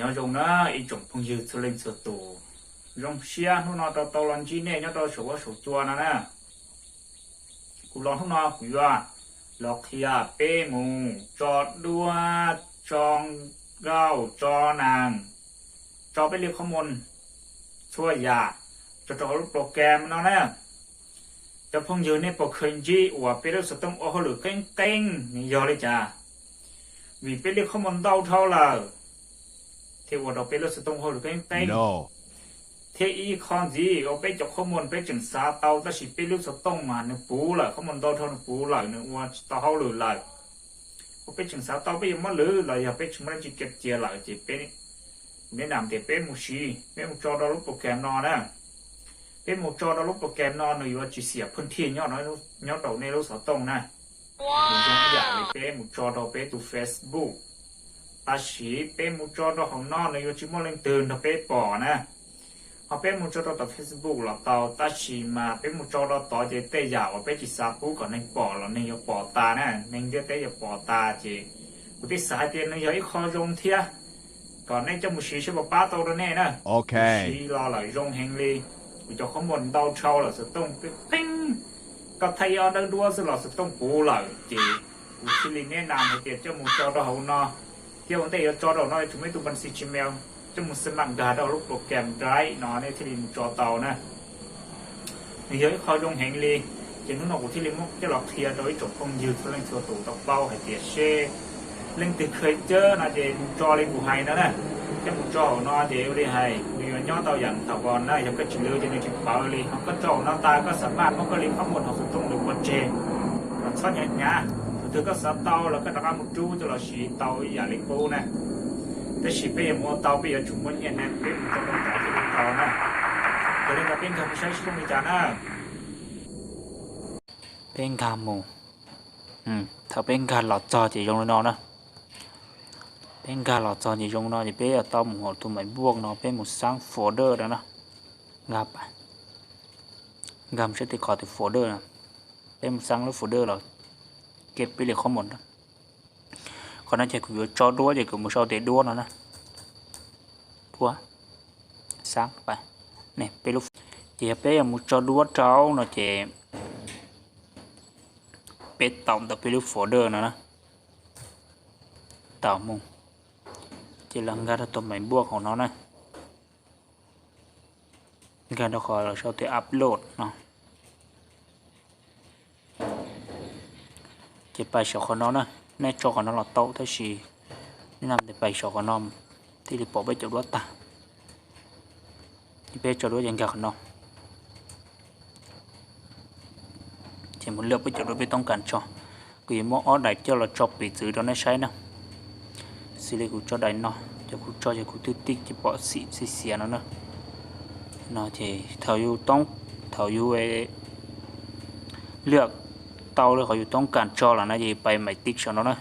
Nyob zoo na ib tsoom phooj ywg txhua leej txhua tus, zoo siab hnub no tau tau los ntsib nej nyob rau saum huab saum cua no na. Kuv los hnub no kuv yuav los qhia peb mus tso duab, tso nkauj, tso nas, tso peb li qhob moos txhua yam, tso rau hauv lub program no na. Cov phooj ywg nej puas kheev ntsib uas peb lub xov tooj ua hauj lwm qeeb qeeb nws yog li cas? Vim peb li qhob moos ntau dhau lawm, thiaj ua rau peb lub xov tooj ua hauj lwm qeeb qeeb. Thiab ib qho ntxiv uas peb cov qhob moos peb tseem xav tau tab sis peb lub xov tooj mas nws puv lawm, qhob moos ntau dhau nws puv lawm, nws ua tsis tau hauj lwm lawm. Uas peb tseem xav tau peb yuav muab lwv los yog peb tsis muaj dab tsi cia lawm ces peb, kuv neb nam tias peb mus siv, peb mus tso rau lub program no na. Peb mus tso rau lub program no nws yuav tsis xiam phwj thiaj nyob rau nej lub xov tooj na. Nws zoo ib yam li peb mus tso rau peb tus Facebook, tab sis peb mus tso rau hauv no nws yuav tsis muaj leej twg nrog peb pom na. Ho peb mus tso rau tom Facebook los tau, tab sis mas peb mus tso rau tod ces tej yam uas peb tsis xav pub kom neeg pom los neeg yuav pom tas na, neeg ntiaj teb yuav pom tas ces kuv thiaj xav hais tias nws yog ib qho zoo thiab, kom nej coj mus siv seb puas pab tau rau nej na. Siv los lawm zoo heev li, kuv cov qhob moos ntau dhau lawm xov tooj qeeb qeeb, koj thaij ib ob dawb duab xwb los xov tooj puv lawm ces kuv thiaj li neb nam hais tias coj mus tso rau hauv no. Thiab ua ntej yuav tso rau hauv no yuav tsum muaj ib tug npa xi Gmail, coj mus xab mam nkag rau lub program Drive no nej thiaj li mus tso tau na. Nws yog ib qho zoo heev li, ces hnub no kuv thiaj li muab coj los qhia rau ib tsoom phooj ywg txhua leej txhua tus tau paub hais tias seb leej twg kheev cawb no ces mus tso li kuv hais no na. Coj mus tso hauv no ces ua li hais nws yuav nyob tau yam thaum ub na, yog koj tsis lwv ces nws tsis pawv li. Ho koj tso hauv no tas koj xab mam muab koj li qhob moos hauv xov tooj lwm pov tseg, kom txhob hnyav hnyav. Thaum twg koj xav tau los koj rov qab mus rub coj los siv tau ib yam li qub na. Tab sis peb yuav mus ua tau peb yuav tsum muaj nyiaj na, peb mus tso rau tom thiaj li tau na. Yog li ntawd peb nkag mus saib seb zoo li cas na. Peb nkag mus, thaum peb nkag los txog ces zoo li no na. Peb nkag los txog ces zoo no ces peb yuav tau mus hauv tus maim npuaj no peb mus xab folder no na. Nkag, nkag mus saib tim qhov tus folder no, peb mus xab lub folder los kev peb li qhob moos. Qhov no ces kuv yuav tso duab ces kuv mus sau tias duab no na. Duab, xab, peb lub, ces yog peb yuav mus tso duab rau no ces peb tau ntawm peb lub folder no na. Tau mus, ces los nkag rau tus maim npuaj hauv no na. Nkag rau qhov lawv sau tias upload no. Ces pais saum qhov no na, nej tso qhov no los tau tab sis nej nam tias pais saum qhov no thiaj li pom peb cov duab tag. Peb tso duab ces nkag qhov no. Ces mus lwm peb cov duab peb toob kas tso. Kuv yuav muab ob daim coj los tso piv txwv rau nej saib na. Xws li kuv tso daim no, ces kuv tso ces kuv twb tib ces pom xim xiav xiav no na. No ces thaum yus toob, thaum yus lwm tau li qhov yus toob kas tso lawm na ces pais maim tib saum no na.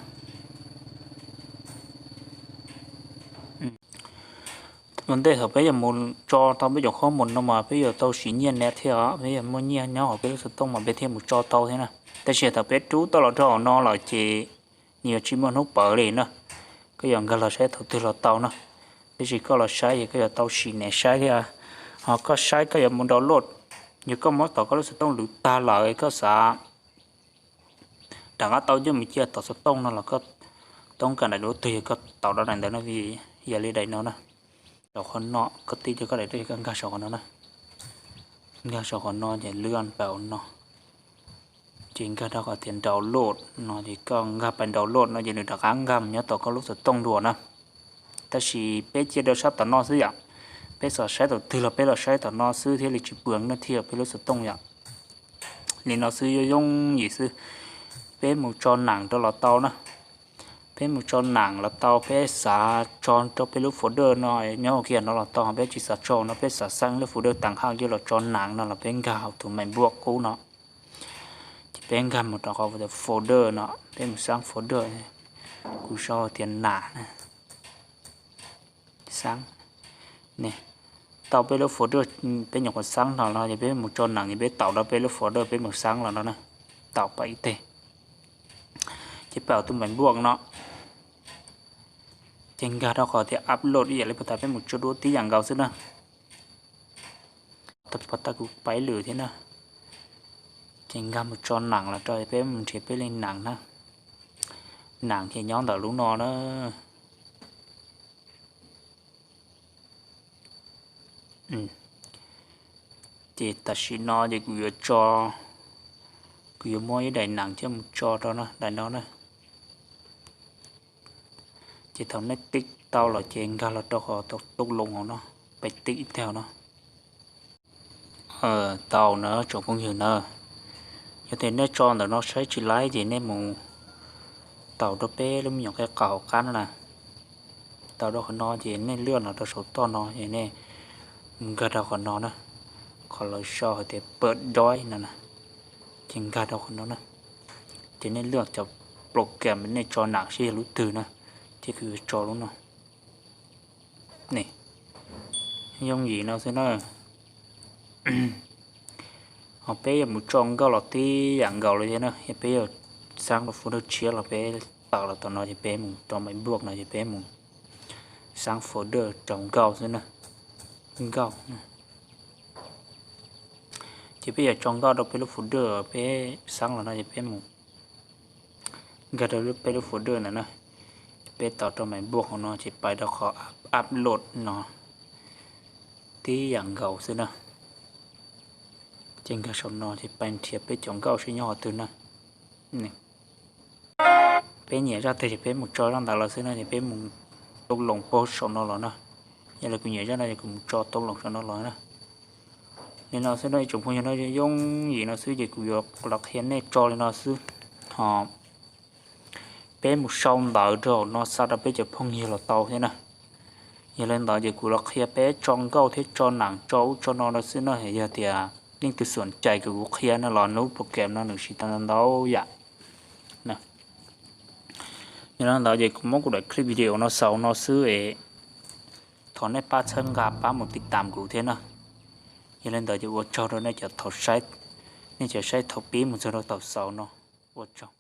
Ua ntej thaum peb yuav mus tso tau peb cov qhob moos no mas peb yuav tau siv nyiaj nab thiab os, peb yuav muaj nyiaj nyob hauv peb lub xov tooj mas peb thiaj mus tso tau thiab na. Tab sis thaum peb rub tau los rau hauv no lawm ces nws yuav tsis muaj hnub pawv li na. Koj yuav nkag los saib thaum twg los tau na. Tab sis koj los saib ces koj yuav tau siv nab saib thiab. Ho koj saib koj yuav mus download, yog koj muab tom koj lub xov tooj lwv tag lawm koj xav rov qab tau coj mus cia tom xov tooj no los koj toob kas daim duab twg yog koj tau rau daim ntawd na, vim yog li daim no na. Saum qhov no koj tib rau koj daim duab yog koj nkag saum qhov no na. Nkag saum qhov no ces lwm pais hauv no. Ces nkag rau qhov tias download no ces koj nkag pais download no ces nws rov qab nkag mus nyob tom koj lub xov tooj dua na. Tab sis peb cia rau sab tom no xwb yom. Peb xav saib thaum twg los peb los saib tom no xwb thiaj li tsis pw na thiab peb lub xov tooj yom. Li no xwb yooj yooj yim xwb. Peb mus tso nas rau los tau na. Peb mus tso nas los tau, peb xav tso rau peb lub folder no nyob hauv kiag no los tau, peb tsis xav tso no peb xav xab lub folder tas hauj coj los tso nas no los peb nkag hauv tus maim npuaj qub no. Ces peb nkag mus rau qhov folder no, peb mus xab folder, kuv sau tias nas na. Xab, tau peb lub folder, peb nyuam qhuav xab no no ces peb mus tso nas ces peb tau rau peb lub folder peb mus xab los no na. Tau pais ib teg, ces peb tus maim npuaj no, Ces nkag rau qhov tias upload ib yam li puag ta peb mus tso duab tib yam nkaus xwb na. Tau puag ta kuv paib lwm thiab na. Ces nkag mus tso nam los rau peb mus nrhiav peb li nam na. Nam ces nyob ntawm lub no na. Ces tam sim no ces kuv yuav tso, kuv yuav muab ib daim nam coj mus tso rau na, daim no na. Ces thaum nej tib tau los ces nkag los rau qhov tau tus loos hauv no, peb tib ib teg no. Tau na tsoom phooj ywg na, yog tias nej tso ntawm no saib tsis laib ces nej mus taus rau peb lub me nyuam qhib qhov hauv qab no na. Taus rau qhov no ces nej lwaj los rau saum toj no es nej mus nkag rau qhov no na, qhov lawv sau hais tias pawm doib no na, ces nkag rau qhov no na. Ces nej lwaj cov program nej tso nam seb yog lub twg na, ces kuv yuav tso lub no. Yooj yim no xwb na. Ho peb yuav mus tso nkauj los tib yam nkaus li thiab na, yog peb yuav xaab lub folder tshiab los peb tawm los tom no ces peb mus rau my book no ces peb mus xaab folder rau nkauj xwb na. Nkauj. Ces peb yuav tso nkauj rau peb lub folder peb xaab los no ces peb mus nkag rau peb lub folder ntawd na. Peb tau rau my book hauv no ces pais rau qhov upload no tib yam nkaus xwb na. Ces nkag saum no ces pais nrhiav peb cov nkauj seb nyob qhov twg na. Peb nyiam zaj twg ces peb mus tso zaj ntawd los xwb na, ces peb mus tus loos pag saum no los na. Yog li kuv nyiam zaj no ces kuv mus tso tus loos saum no los na. Li no xwb no ib tsoom phooj ywg, no yooj yim no xwb ces kuv yuav los qhia nej tso li no xwb. Ho peb mus sau ntawv rau no xa rau peb cov phooj ywg los tau thiab na. Yog li ntawd ces kuv los qhia peb tso nkauj thiab tso nam tso ub tso no no xwb na. Yog tias leej twg xom cai kuv qhia no los nws program no nws siv tau ntau yam. Yog li ntawd ces kuv muab kuv daim clip video no xaus no xwb es thov nej pab txhawb nqa pab mus tiv tam kuv thiab na. Yog li ntawd ces ua tsaug rau nej cov thaum saib, nej cov saib thaum pib mus txog rau thaum xaus no. Ua tsaug.